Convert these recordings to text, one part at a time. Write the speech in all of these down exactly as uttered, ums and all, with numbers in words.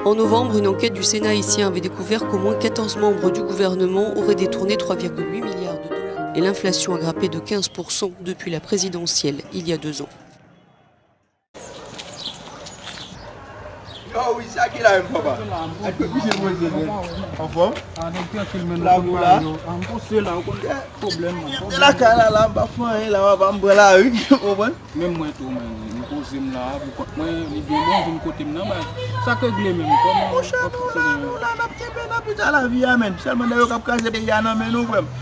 En novembre, une enquête du Sénat haïtien avait découvert qu'au moins quatorze membres du gouvernement auraient détourné trois virgule huit milliards de dollars. Et l'inflation a grimpé de quinze pour cent depuis la présidentielle, il y a deux ans. Yo, wi, sa ki la menm, papa? Èske misye poze men? Anfòm? Lavi w la? M poze la, ou konn pwoblèm nan. Mwen lakay la, la, m pa fè anyen la, papa, m pran lari, ou konprann? Menm mwen tou, men, m poze m la, pou kont mwen, li byen bon, vin kote m nan, bay. Sa k regle menm, kòman? Monchè, nou la, nou la, n ap kenbe, n ap pita lavi a, menn. Sèlman nèg yo k ap kraze peyi a nan men nou, frè m.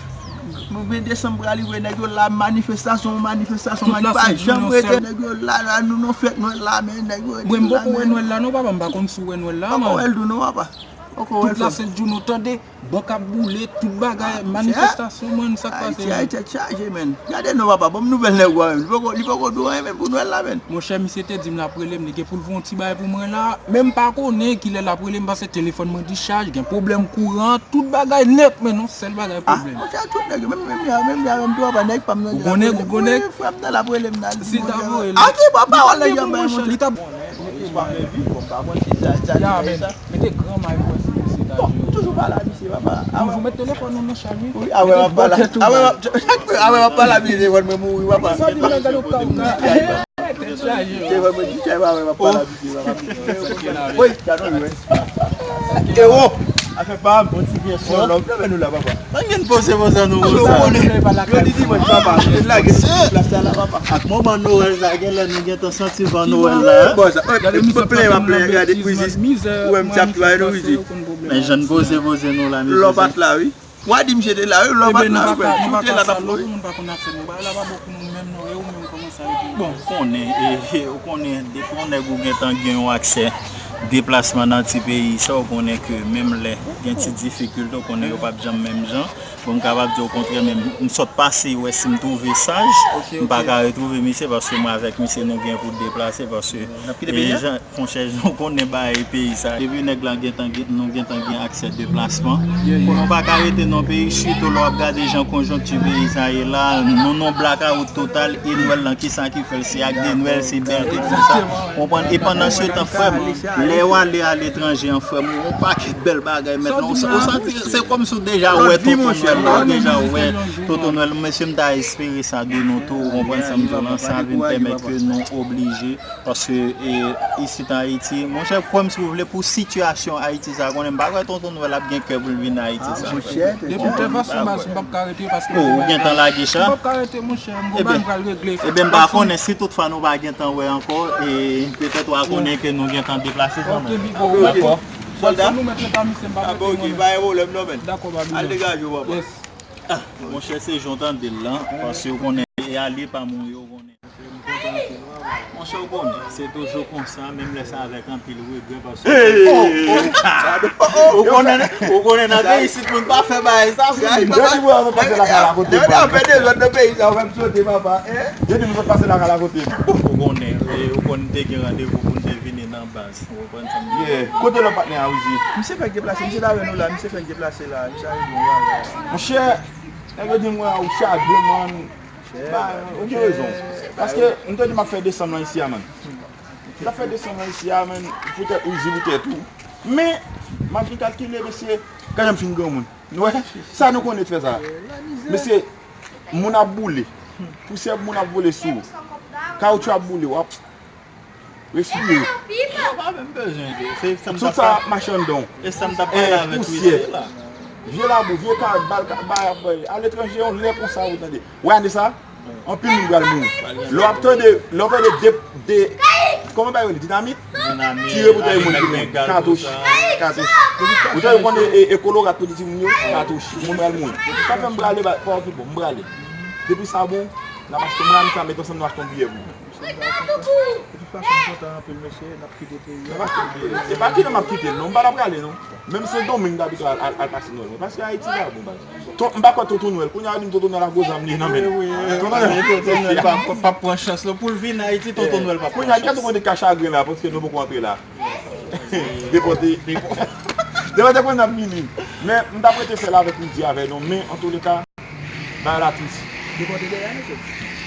Mwen, ven desanm pral rive, nèg yo la, manifestasyon, manifestasyon, manifestasyon, pa janm rete, nèg yo la, la, nou nan fèt nwèl la, men nèg yo rete la, men. Mwen, m poko wè nwèl la, non, papa, m pa konn si w wè nwèl la, man. Poko wè l tou, non, papa. Poko wè l, frè m. Tout la, se djounou, tande. Bon k ap boule, tout bagay, manifestasyon, mwen, sa k pase, Ayiti, Ayiti ap chaje, menn. Gade non, papa, ban m nouvèl nèg ou a menm. Li poko, li poko di w anyen menm pou nwèl la, menn. Monchè, misye te di m l ap rele m, li gen pou l fè yon ti bagay pou mwen la. Men m pa konnen kilè l ap rele m, paske telefòn mwen dichaj, gen pwoblèm kouran, tout bagay nèt, men yon sèl bagay pwoblèm. Monchè, tout nèg yo, menm, menm ya, menm ya, menm tou, papa, nèg pa m nan. Ou konnen, ou konnen? Wi, frè m nan l ap rele m nan, li di, monchè. A, ki bon pawòl nèg yo bay, monchè. Li t ap Mete gran may pou wè si misye ta jere. Toujou pale a misye, papa. Toujou met telefòn ou nan chaj, wi. Wi, avè m ap pale. Avè m ap pale a misye, telefòn mwen mouri, papa. Telefòn mwen dichaj, avè m ap pale a misye, papa. Wi, gade wi. Ewo. Afè pa m. Bon ti byen sou lòm. Lòm nou la, papa. Ann gen poze poze nou konsa. Yo di dimanch, papa. Lage plas la, papa. Ak moman Nwèl sa, genlè nou gentan santi van Nwèl la. Bon, sa, gade misye plen ap plen, gade kwizis. Ou wè m t ap travay nou kwizis. Men jan n poze poze nou la, mesye. Lò pa t la, wi. W a di misye te la, wi, lò pa t la, wi. Si w te la, t ap plen. Moun pa konn afè nou. Bagay la pa bon pou nou menm, non. E ou menm, kòman sa ye pou ou? Bon, ou konnen, e, e, ou konnen, depi yon nèg ou gentan gen yon aksè deplasman nan ti peyi sa, ou konnen ke menm lè gen ti difikilte, ou konnen yo p ap janm menm jan. Bon, m kapab di okontrè, men m sot pase wè si m twouve saj, m pa ka retwouve misye paske mwen avèk misye nou gen pou deplase paske e jan, monchè, jan w konnen bagay peyi sa. Depi nèg la gentan gen, nou gentan gen aksè deplasman. Pou nou pa ka rete nan peyi, sitou lè w ap gade jan konjonkti peyi sa ye la, nou nan blakawout total, e Nwèl lan, kisa ki fè l? Se ak de Nwèl, se bèlte, tout sa. Konprann? E pandan se tan, frè m, lè w ale aletranje an, frè m, yon pakèt bèl bagay mèt la. Ou sa-, ou santi, se kòmsi w deja wè Tonton Nwèl la, ou deja wè Tonton Nwèl. Mesye, m ta espere sa de nou tou, ou konprann sa m di w lan, sa vin pèmèt ke nou oblije, paske, e, isit an Ayiti, monchè, kwè m si w vle, pou sitiyasyon Ayiti sa, konnen m pa kwè Tonton Nwèl ap gen kè pou l vin Ayiti sa. Depi w te fason baz, m p ap ka rete paske ou gentan lage cha. M p ap ka rete, monchè, m gon bagay m pral regle. Ebyen, m pa konnen si toutfwa nou pa gentan wè ankò, e petèt w a konnen ke nou gentan deplase kanmenm. Dakò. Sòlda? Nou mèt rete a misye, m pa rete mwen menm. Pa gen pwoblèm non, men. Dakò, Babilòn. Al degaje w, papa. Monchè, se jan w tande l lan, paske w konnen, e ale pa mouri, w konnen. Monchè, w konnen, se toujou konsa, menm lè sa avèk anpil regrè, paske ou konnen, ou konnen nan peyi isit, moun pa fè bagay sa, frè. Yo di pou yo pase lakay la kote m. Yo di m sot pase lakay la kote m. Ou konnen, e, ou konnen te gen randevou pou n te vini nan baz. Ou konprann sa m di? Kote lòt patnè a, Wizi? Misye fèk deplase, misye ta wè nou la, misye fèk deplase la, misye ta regle yon bagay. Monchè, nèg yo di m wè ou chagren, man. Ba, ou gen rezon. Paske m te di m ap fè desanm lan isi a, man. M t ap fè desanm lan isi a, man, poutèt Wizi, poutèt ou. Men, m ap vin kalkile, mesye, gade m fin granmoun. Nou wè? Sa nou konnen fè sa. Mesye, moun ap boule. Pousyè moun ap vole sou ou. Kawotchou ap boule, w ap respire. Yo pa menm bezwen de. Se sa m t ap fè. Tout sa ap mache anndan w. E sa m t ap pale avèk misye la. Vye labou, vye ka, bal ka, bay ap bay. Aletranje, yon lè konsa, ou tande. Wè ane sa? Anpil moun pral mouri. Lè w ap tande, lè w tande de, de, kòman bay yo li? Dinamit? Tire pou tande moun ki mouri. Katouch. Katouch. Ou tande konnen e, e kolorat pou di timoun yo? Katouch. Moun pral mouri. Sa fè m prale, ba, pa okipon, m prale. Depi sa bon, n ap achte, mwen a misye a met ansanm, nou achte yon biyè pou ou. De tout fason, m kontan anpil, mesye, n ap kite peyi a. E pa kite m ap kite l, non. M pa t ap prale, non. Menm Sendomeng, m t ap pito al, al, al pase Nwèl mwen. Paske Ayiti pa bon, baz. Ton, m pa kwè Tonton Nwèl. Kounye a yo di m Tonton Nwèl ak gwo zam li nan men l. Tonton Nwèl pa, pa pran chans, non. Pou l vin Ayiti, Tonton Nwèl pa pran chans. Kounye a, gade kote ka chagren la, paske nou poko antre la. Depòte. Depòte kounye n ap vini. Men, m t ap rete fè l avèk Wizi avè nou. Men, antouleka, bagay la tris. Depòte dèyè, mesye.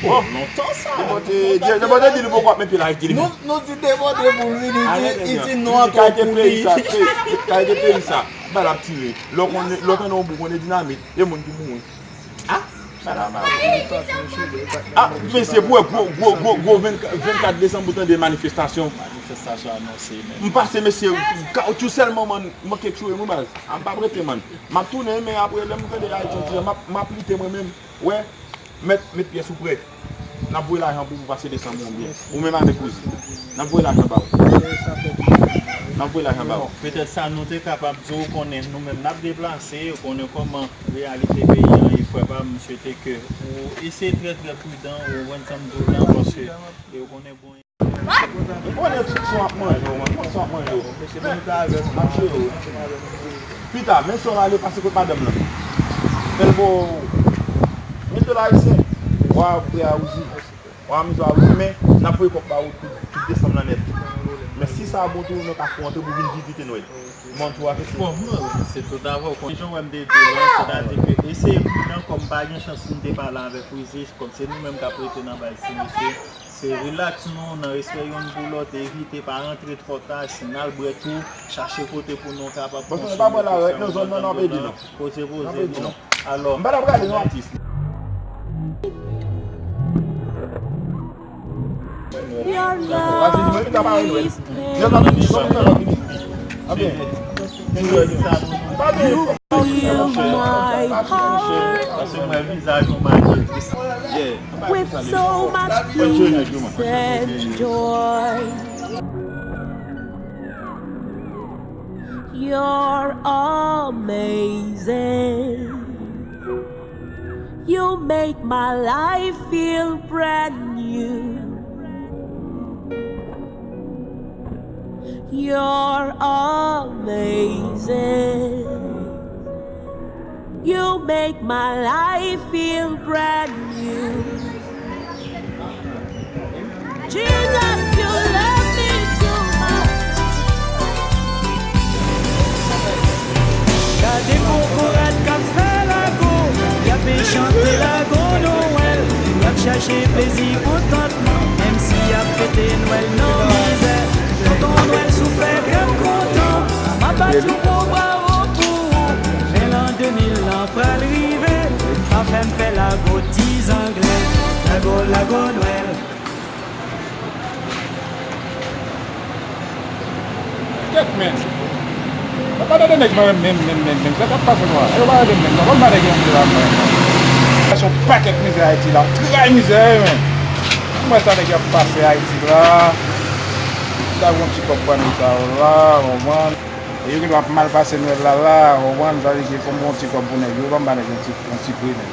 Oh, lontan sa. Depòte, depòte di li poko ap met pye l Ayiti li menm. Nou, nou di depòte pou li, li di, li di non ankò pou li. Kalite peyi sa, kalite peyi sa. Bal ap tire. Lè w konnen, lè w tande yon bouk, konnen dinamit, e moun ki mouri. Ah, ah, mesye, pou wè gwo, gwo, gwo, gwo vennkat, vennkat desanm pou tande manifestasyon. Manifestasyon anonse, men. M pase, mesye, kawotchou sèlman, man, manke tchwe, wi, baz. A, m p ap rete, man. M ap tounen, men apre, lè m tande Ayiti, m ap, m ap lite mwen menm. Wè, mèt, met pyès ou prè. N ap voye lajan pou ou pase desanm ou byen. Ou menm avèk Rosie. N ap voye lajan ba ou. N ap voye lajan ba ou. Petèt sa nou te kapab di w, konnen nou menm n ap deplase, ou konnen kòman reyalite peyi an ye, frè pa m, m swete ke ou eseye trè, trè pridan, ou konprann sa m di w la, paske, e, ou konnen bon. Ou konnen tout son ap manje w, man. Tout son ap manje w. Men, m ap jere w. Pita, men son ale pase kot madanm lan. Fè l bo mil dola ayisyen. W a prè a Rosie. W a mizwa Rosie, men n ap voye kòb ba ou tout, tout desanm lan nèt. Men si sa bon tou, nou ka fè w antre pou vin vizite Nwèl. Bon, tou a fè. Bon, mwen, se tout avè w. Kon jan w wè m te di w la, sètadi ke eseye pridan, kòm pa gen chans pou m te pale avèk Rosie, kòm se nou menm k ap rete nan bay ti mesye. Se rilaks nou, nan respè youn pou lòt, evite pa rantre twò ta, si n al bwè tou, chache kote pou nou kapab konsome, kote nou nan zòn nan, poze poze nou. Alò, m pa t ap rale non, atis. Your love is precious. You fill my heart with so much peace and joy. You're amazing. You make my life feel brand new. You're amazing. You make my life feel brand new. Jesus, you love me too much. Gade kokorat k ap fè lago, y ap chante lago Nwèl, y ap chache plezi kontantman, menm si y ap fete Nwèl nan mizè. Tonton Nwèl soufè kè m kontan, m ap bat yon gwo bravo pou ou. Men lan de mil lan pral rive, pa fè m fè lago ti zanglè. Lago, lago Nwèl. Kèt men. Mwen pa tande nèg mwen menm, menm, menm, menm. Sa k ap pase nou a? Yo pa rete menm non. Kòm pa nèg yo vle la mwen. Sa se yon pakèt mizè Ayiti la. Tray mizè, wi, men. Mwen sa nèg yo ap pase Ayiti la. Sa yon ti kòb pou nèg sa yo la, w konprann? E yo gen dwa ap mal pase Nwèl la la, w konprann? Sa vle di fò m pran yon ti kòb pou nèg yo, ban m ba nèg yon ti, yon ti pri, men.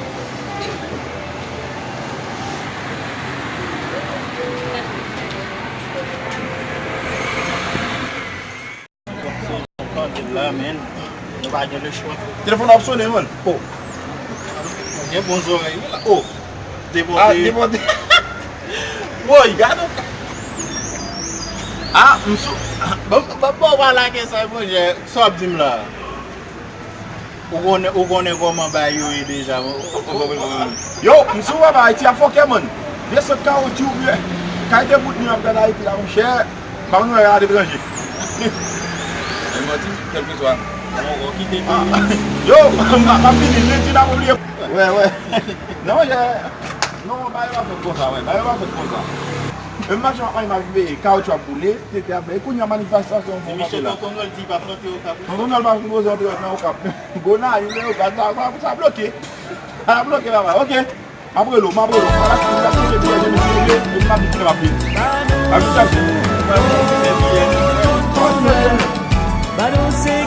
Telefòn ap sonnen, man. Oh. Gen bon zòrèy, wi, la. Oh. Depòte. Ah, depòte. Woy, gade w. Ah, m sou. Bon, bon, bon, pa lage sa, monchè. Sa w ap di m la? Ou konnen, ou konnen kòman bagay yo ye deja. Yo, m sou papa Ayiti a fòkè, man. Vye sot kawotchou, vye kalite bout nou ap gade Ayiti la, monchè. Pa nou wè aletranje. Mwen di, kèlkeswa. Bon, bon, kite peyi. Yo, m ap vini, lendi n ap oubliye. Wè, wè. Non, monchè. Non, bagay yo pa fèt konsa, wè. Bagay yo pa fèt konsa. Menm machin ap manje, m ap veye, kawotchou ap boule, tete ap bèy. Kounye a manifestasyon fò kanpe la. Tonton Nwèl di pa plante okap. Tonton Nwèl pa fin poze yon piwèt nan okap. Gonayiv, men okap, sa, sa, sa bloke. Sa bloke, papa. Ok. M ap rele w, m ap rele w. M ap kite biyè, m ap vin, m ap vin. M ap vin chache. M ap vin kite biyè. Ba nou se